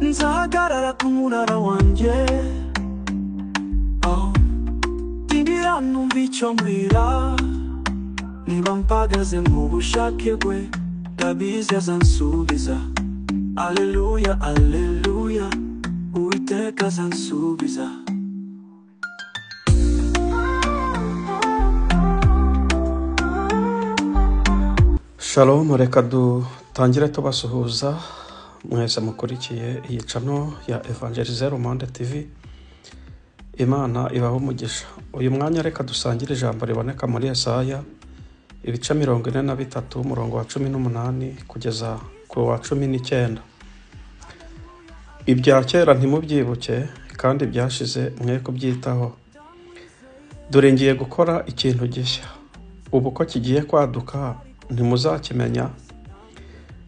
Nzahagarara ku munara wanjye, oh. Ndindira numva icyo mbwira. Niba mpagaze mu bushake bwe, ndabizi azansubiza. Alleluya, alleluya, Uwiteka azansubiza. Shalom, reka dutangire tubasuhuza mwese mukurikiye iyi channel ya Evangelize Monde TV. Imana ibahe umugisha. Uyu mwanya reka dusangire ijambo riboneka muri Yesaya ibice 43 umurongo wa 18 kugeza ku wa 19. Ibya kera ntimubyibuke kandi byashize mwe kubyitaho. Dore ngiye gukora ikintu gishya, ubu ko kigiye kwaduka ntimuzakimenya.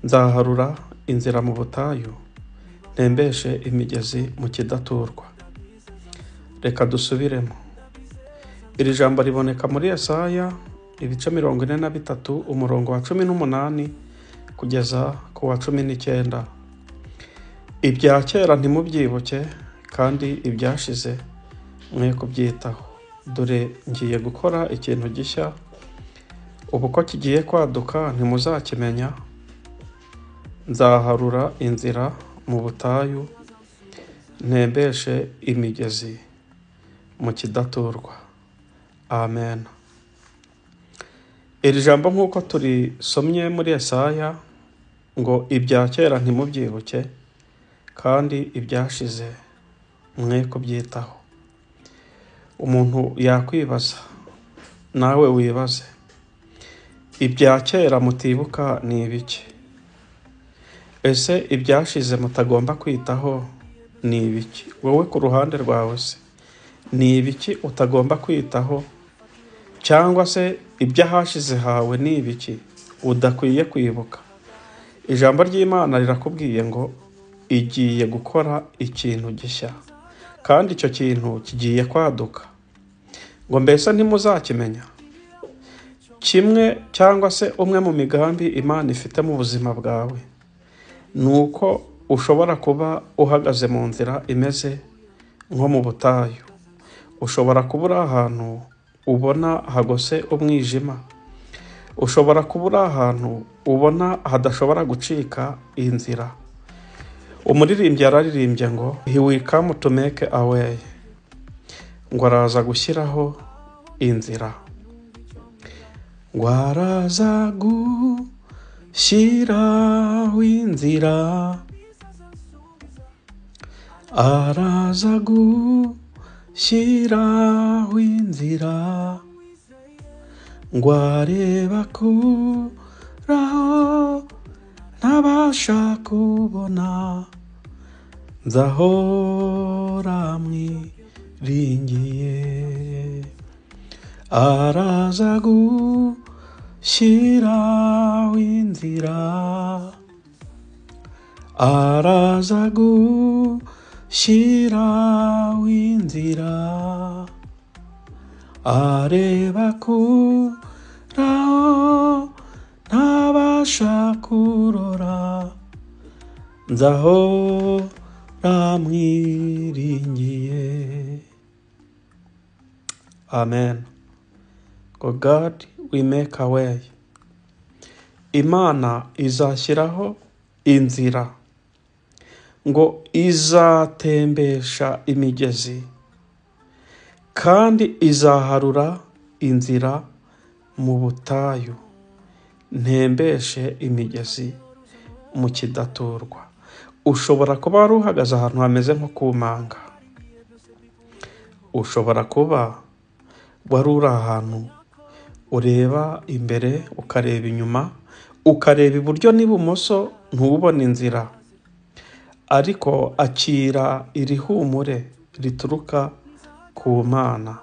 Nzaharura inzira mu butayu, ntembeshe imigezi mu kidaturwa. Reka dusubiremo. Iri jambo riboneka muri Yesaya ibice 43 umurongo wa 18 kugeza ku wa 19. Ibya kera ntimubyibuke kandi ibyashize mwe kubyitaho. Dore ngiye gukora ikintu gishya, ubu ko kigiye kwaduka ntimuzakimenya. Nzaharura inzira mu butayu, ntembeshe imigezi mu kidaturwa. Amen. Iri jambo nk'uko turisomye muri Yesaya ngo ibya kera ntimubyibuke kandi ibyashize mwe kubyitaho. Umuntu yakwibaza, nawe wibaze, ibya kera mutibuka ni ibiki? Ese ibyashize mutagomba kwitaho ni ibiki? Wowe ku ruhande rwawe se ni ibiki utagomba kwitaho? Cyangwa se iby'ahashize hawe ni ibiki udakwiye kwibuka? Ijambo ry'Imana rirakubwiye ngo igiye gukora ikintu gishya, kandi icyo kintu kigiye kwaduka. Ngo mbese ntimuzakimenya? Kimwe cyangwa se umwe mu migambi Imana ifite mu buzima bwawe ni uko ushobora kuba uhagaze mu nzira imeze nko mu butayu. Ushobora kuba uri ahantu ubona hagose umwijima. Ushobora kuba uri ahantu ubona hadashobora gucika inzira. Umuririmbyi yararirimbye ngo he will come to make a way, ngo araza gushyiraho inzira. Ngo araza gushyiraho inzira, araza gushyiraho inzira, ngo areba kuraho ntabasha kubona, nzahora mwiringiye. Araza gushyiraho inzira, araza gushyiraho inzira, areba kuraho ntabasha kurora, nzahora mwiringiye. Amen. God we make a way. Imana izashyiraho inzira, ngo izatembesha imigezi, kandi izaharura inzira mu butayu, ntembeshe imigezi mu kidaturwa. Ushobora kuba wari uhagaze ahantu hameze nko ku manga. Ushobora kuba wari uri ahantu ureba imbere, ukareba inyuma, ukareba iburyo n'ibumoso, ntubone inzira. Ariko akira iri humure rituruka ku Mana,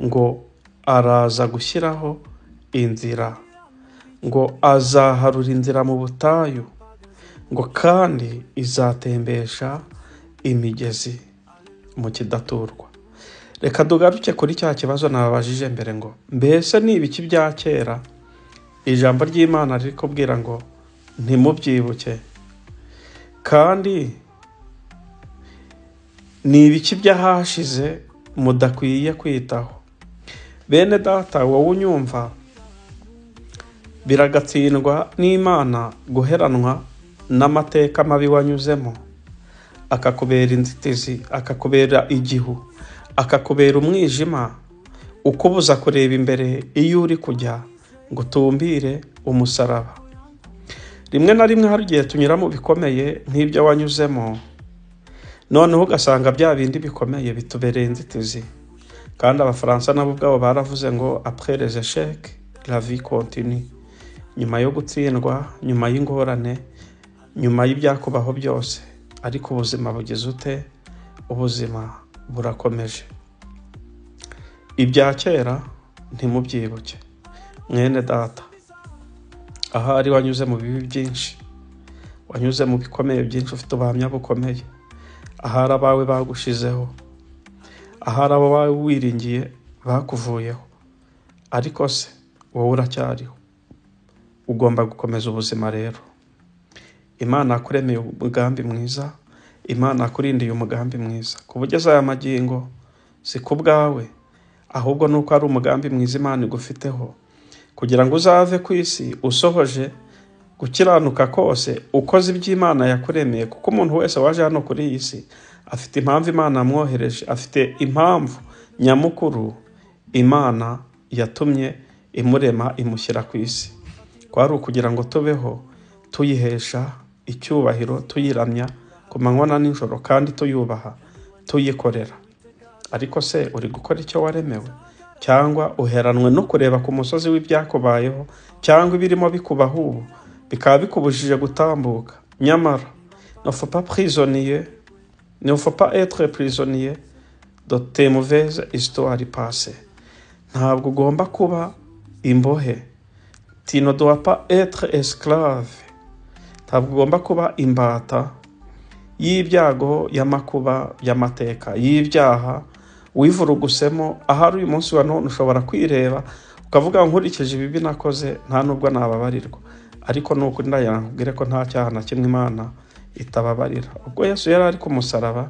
ngo araza gushyiraho inzira, ngo azaharura inzira mu butayu, ngo kandi izatembesha imigezi mu kidaturwa. Reka dugaruke kuri cya kibazo nababajije mbere ngo mbese ni ibiki bya kera ijambo ry'Imana riri kubwira ngo ntimubyibuke, kandi Ni ibiki by'ahashize mudakwiye kwitaho? Bene data, wowe unyumva, biragatsindwa n'Imana guheranwa n'amateka mabi wanyuzemo, akakubera inzitizi, akakubera igihu, akakubera umwijima ukubuza kureba imbere iyo uri kujya ngo utumbire umusaraba. Rimwe na rimwe hari igihe tunyura mu bikomeye nk'ibyo wanyuzemo, noneho ugasanga bya bindi bikomeye bitubereye inzitizi. Kandi Abafaransa nabo ubwabo baravuze ngo après les échecs, la vie continue. Nyuma yo gutsindwa, nyuma y'ingorane, nyuma y'ibyakubaho byose, ariko ubuzima bugize ute? Ubuzima burakomeje. Ibya kera ntimubyibuke. Mwene data, ahari wanyuze mu bibi byinshi, wanyuze mu bikomeye byinshi, ufite ubuhamya bukomeye, ahari abawe bagushizeho, ahari abo wawe wiringiye bakuvuyeho, ariko se wowe uracyariho. Ugomba gukomeza ubuzima rero. Imana yakuremeye umugambi mwiza, Imana yakurindiye umugambi mwiza. Kuba ugeze aya magingo si ku bwawe, ahubwo ni uko ari umugambi mwiza Imana igufiteho, kugira ngo uzave ku isi usohoje gukiranuka kose, ukoze ibyo Imana yakuremeye. Kuko umuntu wese waje hano kuri iyi si afite impamvu Imana yamwohereje, afite impamvu nyamukuru Imana yatumye imurema imushyira ku isi. Kwari ukugira ngo tubeho tuyihesha icyubahiro, tuyiramya ku manywa na nijoro, kandi tuyubaha, tuyikorera. Ariko se uri gukora icyo waremewe? Cyangwa uheranwe no kureba ku musozi w'ibyakubayeho, cyangwa ibirimo bikubaho ubu bikaba bikubujije gutambuka? Nyamara ne faut pas prisonnier, ne faut pas être prisonnier de tes mauvaises histoires passées. Ntabwo ugomba kuba imbohe. Tu ne dois pas être esclave. Ntabwo ugomba kuba imbata y'ibyago, y'amakuba, y'amateka, y'ibyaha wivurugusemo. Ahari uyu munsi wa none ushobora kwireba ukavuga nkurikije ibibi nakoze nta nubwo nababarirwa, ariko ni ukuri ndagira nkubwire ko nta cyaha na kimwe Imana itababarira. Ubwo Yesu yari ari ku musaraba,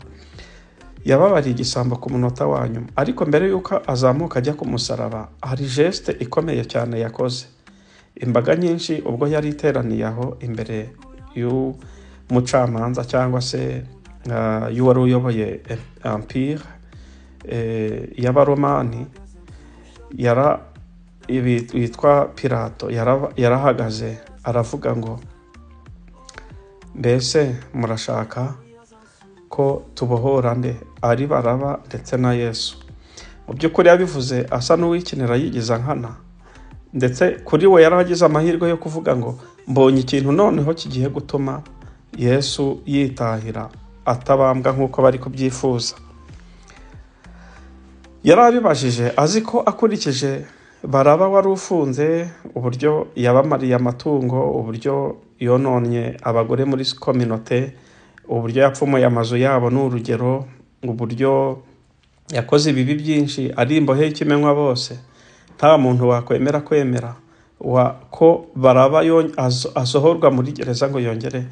yababariye igisambo ku munota wa nyuma, ariko mbere y'uko azamuka ajya ku musaraba hari geste ikomeye cyane yakoze. Imbaga nyinshi ubwo yari iteraniye aho imbere y'umucamanza cyangwa se y'uwari uyoboye empire y'Abaromani witwa Pilato, yarahagaze aravuga ngo mbese murashaka ko tubohora nde, ari Baraba ndetse na Yesu? Mu by'ukuri yabivuze asa n'uwikinira, yigiza nkana, ndetse kuri we yari agize amahirwe yo kuvuga ngo mbonye ikintu noneho kigiye gutuma Yesu yitahira atabambwa nk'uko bari kubyifuza. Yari abibajije azi ko akurikije Baraba wari ufunze, uburyo yabamariye amatungo, uburyo yononnye abagore muri communauté, uburyo yapfumuye amazu yabo, ni urugero, uburyo yakoze ibibi byinshi, ari imbohe y'ikimenywa bose, nta muntu wakwemera kwemera wa ko Baraba asohorwa muri gereza ngo yongere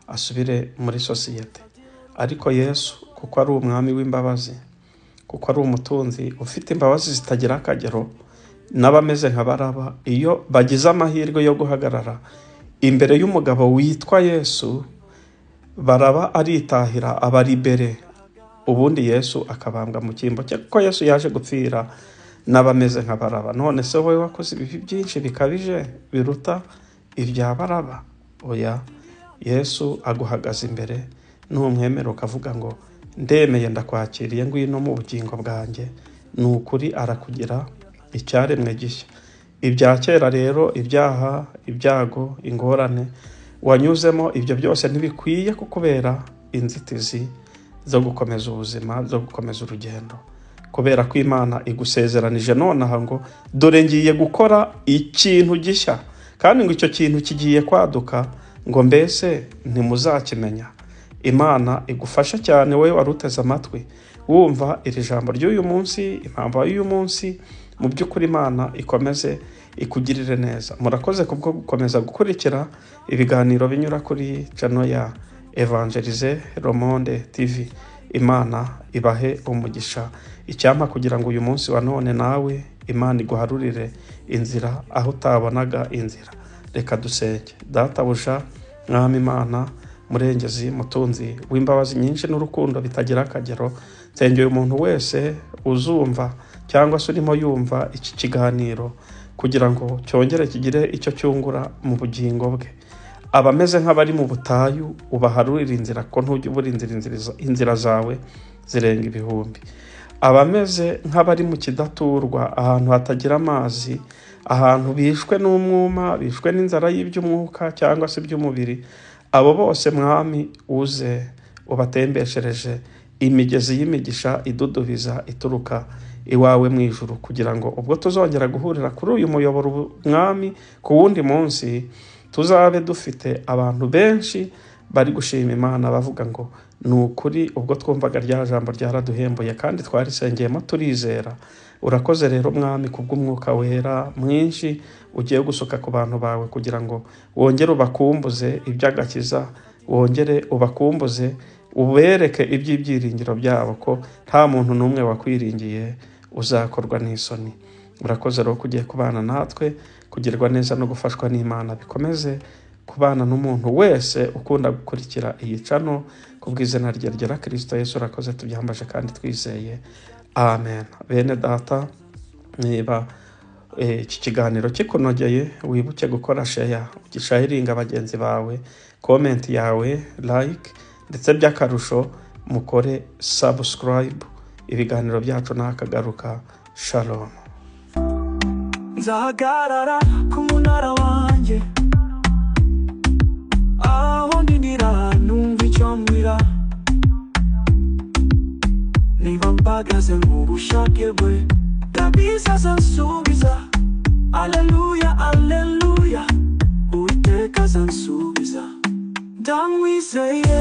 asubire muri sosiyete. Ariko Yesu, kuko ari umwami w'imbabazi, kuko ari umutunzi ufite imbabazi zitagira akagero, n'abameze nka Baraba iyo bagize amahirwe yo guhagarara imbere y'umugabo witwa Yesu, Baraba aritahira, aba libéré, ubundi Yesu akabambwa mu cyimbo cye, kuko Yesu yaje gupfira n'abameze nka Baraba. None se wowe wakoze ibibi byinshi bikabije biruta ibya Baraba? Oya, Yesu aguhagaze imbere, numwemera ukavuga ngo ndemeye, ndakwakiriye, ngwino mu bugingo bwanjye, ni ukuri arakugira icyaremwe gishya. Ibya kera rero, ibyaha, ibyago, ingorane wanyuzemo, ibyo byose ntibikwiye kukubera inzitizi zo gukomeza ubuzima, zo gukomeza urugendo, kubera ko Imana igusezeranije nonaha ngo dore ngiye gukora ikintu gishya, kandi ngo icyo kintu kigiye kwaduka, ngo mbese ntimuzakimenya? Imana igufasha cyane wowe wari uteze amatwi wumva iri jambo ry'uyu munsi, impamvu y'uyu munsi. Mu by'ukuri Imana ikomeze ikugirire neza. Murakoze kubwo gukomeza gukurikira ibiganiro binyura kuri channel ya Evangelize Romonde TV. Imana ibahe umugisha. Icyampa kugira ngo uyu munsi wa none nawe Imana iguharurire inzira aho utabonaga inzira. Reka dusenge. Databuja, Mwami Imana, Murengezi, Mutunzi w'imbabazi nyinshi n'urukundo bitagira akagero, nsengeye umuntu wese uzumva cyangwa se urimo yumva iki kiganiro kugira ngo cyongere kigire icyo cyungura mu bugingo bwe. Abameze nk'abari mu butayu ubaharurira inzira, ko ntujya ubura inzira zawe zirenga ibihumbi. Abameze nk'abari mu kidaturwa, ahantu hatagira amazi, ahantu bishwe n'umwuma, bishwe n'inzara y'iby'umwuka cyangwa se iby'umubiri, abo bose Mwami uze ubatembeshereje imigezi y'imigisha idudubiza ituruka iwawe mu ijuru, kugira ngo ubwo tuzongera guhurira kuri uyu muyoboro Mwami ku wundi munsi, tuzabe dufite abantu benshi bari gushima Imana bavuga ngo ni ukuri ubwo twumvaga rya jambo ryaraduhembuye kandi twarisengeyemo turizera. Urakoze rero Mwami kubw'umwuka wera mwinshi ugiye gusuka ku bantu bawe, kugira ngo wongere ubakumbuze iby'agakiza, wongere ubakumbuze ubereke iby'ibyiringiro byabo, ko nta muntu n'umwe wakwiringiye uzakorwa n'isoni. Urakoze rero ko ugiye kubana natwe, kugirwa neza no gufashwa n'Imana bikomeze kubana n'umuntu wese ukunda gukurikira iyi cano, kubw'izina rye ryera Kristo Yesu. Urakoze, tubyambaje kandi twizeye, amen. Bene data, niba iki kiganiro kikunogeye, wibuke gukora share, ugisharinga bagenzi bawe, comment yawe, like, ndetse by'akarusho mukore subscribe. Ibiganiro byacu nakagaruka. Shalom. Nzahagarara ku munara wanjye, aho ndindira numva icyo mbwira. Niba mpagaze mu bushake bwe, ndabizi azansubiza. Alleluya, alleluya, Uwiteka azansubiza. Ndamwizeye,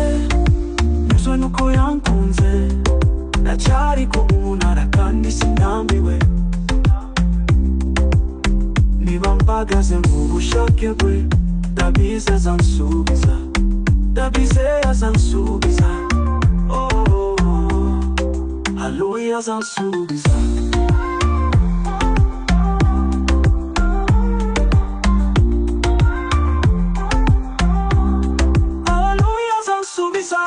nyuzwe nuko yankunze, ndacyari ku munara kandi sindambiwe. Niba mpagaze mu bushake bwe, ndabizi azansubiza, ndabizi azansubiza. Oh, oh, oh. Haleluya azansubiza. Haleluya azansubiza.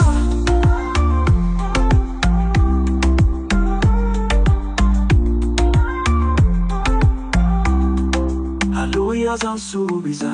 Haleluya azansubiza.